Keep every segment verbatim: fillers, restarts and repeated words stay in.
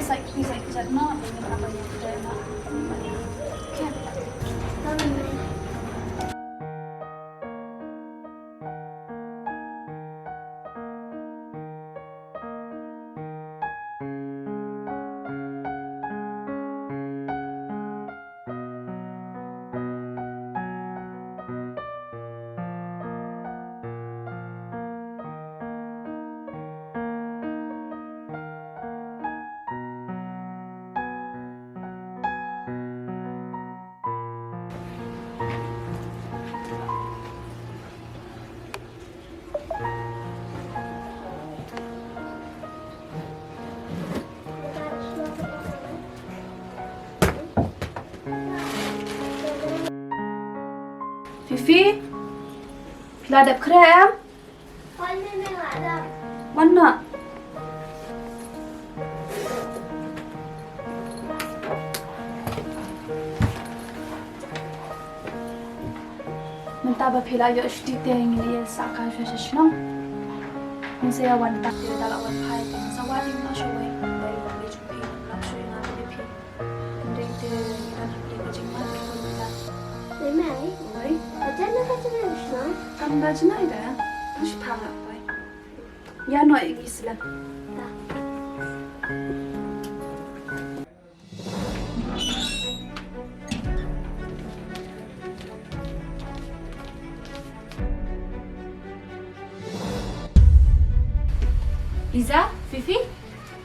Sa ki, sa ki jat ma, ba ngi hap ban ïa ki jat ma. Okay. Fifi, phi la dep khreh em? Wan noh. Mynta ba phi la ïoh shuti te ngi la ïa sah kai sha shnong. Ngi sa ïa wan pat te da la wan phai te ngi sa wad ïa nga shuwa. Dei ba jong phi la shu ïa nga te phi. Hynrei te ngi don ha ka jingmut ki khun mynta. Mei mei. Oi. Ka jan na ka jan na shnong. Kam da jan na da. Push pa nga oi. Ïa noh ïa ngi sla. Liza, Fifi,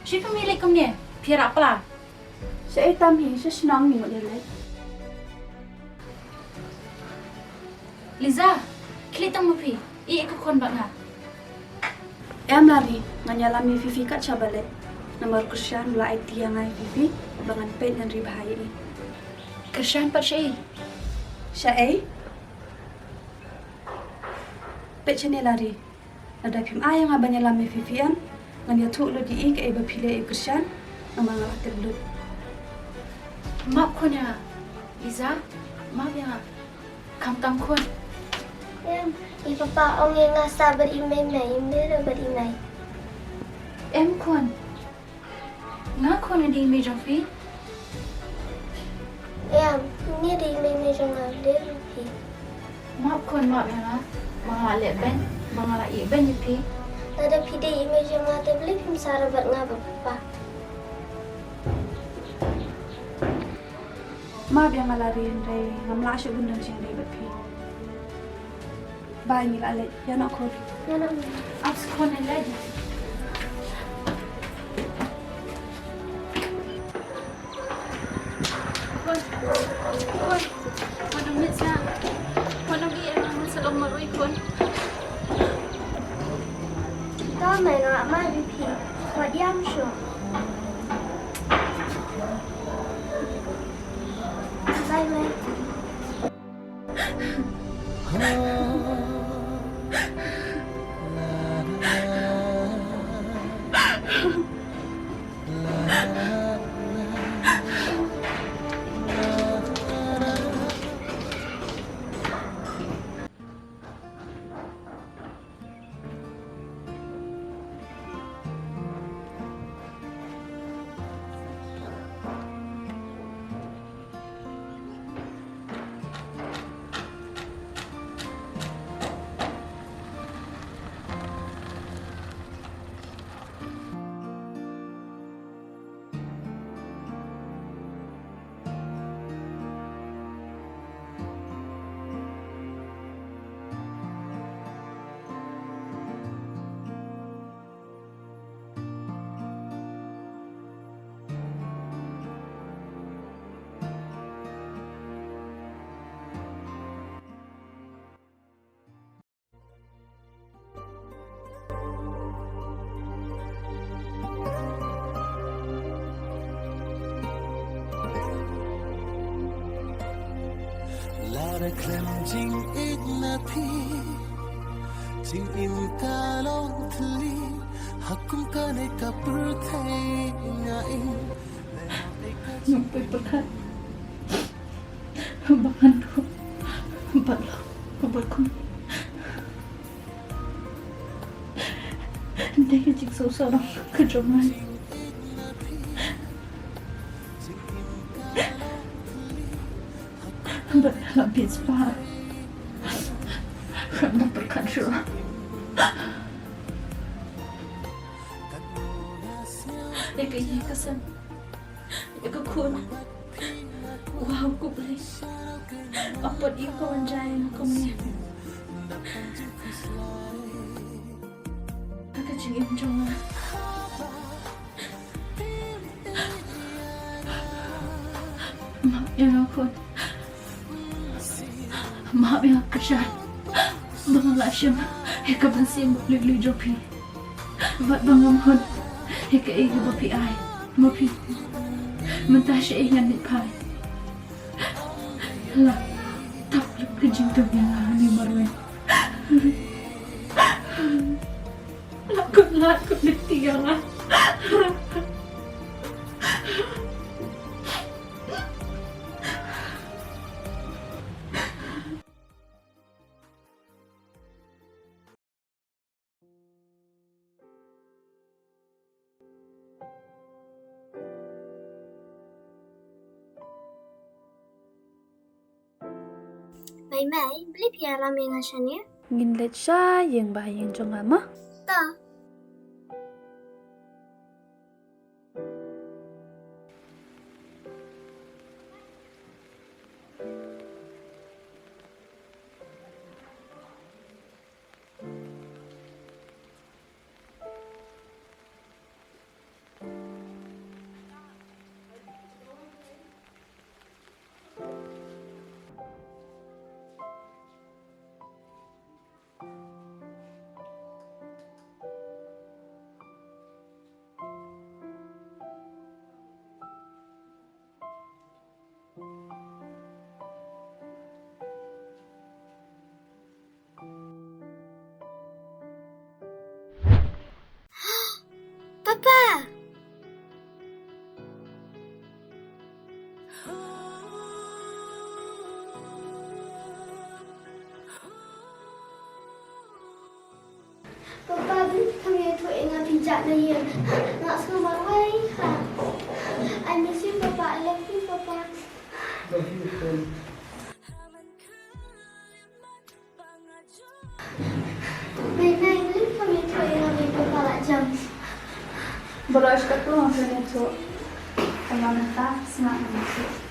shi phi mih leit kumne, phi ïarap palat. Shaei tam hi, sha shnong ngi mut ïa leit. Liza, khie leit tang ma phi, ïeh ïa ka khun bad nga. Em Lari, ngan ïalam ïa Fifi kat shaba leit. Namar u Krishan u la aiti ïa nga ïa Fifi ba ngan peit ngan ri bha ïa i. Krishan pat shaei? Shaei? Peit shane Lari. Lada phim ai ïa nga ban ïalam ïa Fifi em, ngan ïathuh lut ïa i kaei ba phi leh ïa u Krishan, namar nga la tip lut. Map khun ïa nga, Liza, map ïa nga. Khamtam khun. Em, i papa ong ïa nga sah bad i mei mei, im dei ruh bad i mei. Em khun. Nga khun nga dei i mei jong phi? Em, nga dei i mei mei jong nga, dei ruh phi. Map khun map ïa nga, ba nga la leh ben, ba nga la ïeh ben ïa phi. Lada phi dei i mei jong nga te balei phim sah ruh bad nga bad papa? Map ïa nga Lari, hynrei ngam lah shuh ban don jingdei bad phi. Bye, ngi la leit. Ïa noh khun. Ïa noh. Ap sah khun, ngi leit. Khun. Khun. Khun, ym leit sah. Khun, ym leit, ym leit sah long marwei khun. To mei, nga map ïa phi. Wat ïam shuh. Bye bye. Lada khlem jingïeit na phi, jingim ka long thylli, ha kum kane ka pyrthei nga im. Ngan pyrkhat ba ngan duh bad la, bad khun. Dei ka jingsngewsarong ka jong nga. Lam phi spah. Khlem da pyrkhat shuh. Ïa ka ïing ka sem, ïa ka khun. Wow, khublei. Nga pat ïoh ka wan jai ïa nga kumne. Ha ka jingim jong nga. Map ïa nga khun. Map ïa nga kyrshan ba nga la shim ïa ka mynsiem ba luid luid jong phi. Bad ba ngam hun ïa kaei kaba phi ai. Ma phi, mynta shaei ngan leit phai. La tap lut ka jingtip ïa nga ha une u marwei. La kut lad kut lynti ïa nga. Mei Mei, balei phi ïalam ïa nga shane? Ngin leit sha ïing ba ha ïing jong nga ma. To. Papa! Papa, balei phim ïathuh ïa nga phi jah na ïing? Nga sngew marwei ha. I miss you, Papa. I love you, Papa. Love you too. Mei Mei, balei phim ïathuh ïa nga ba i Papa la jem? Balei shu katto nga phim ïathuh? Tangba mynta sngap nga ïathuh.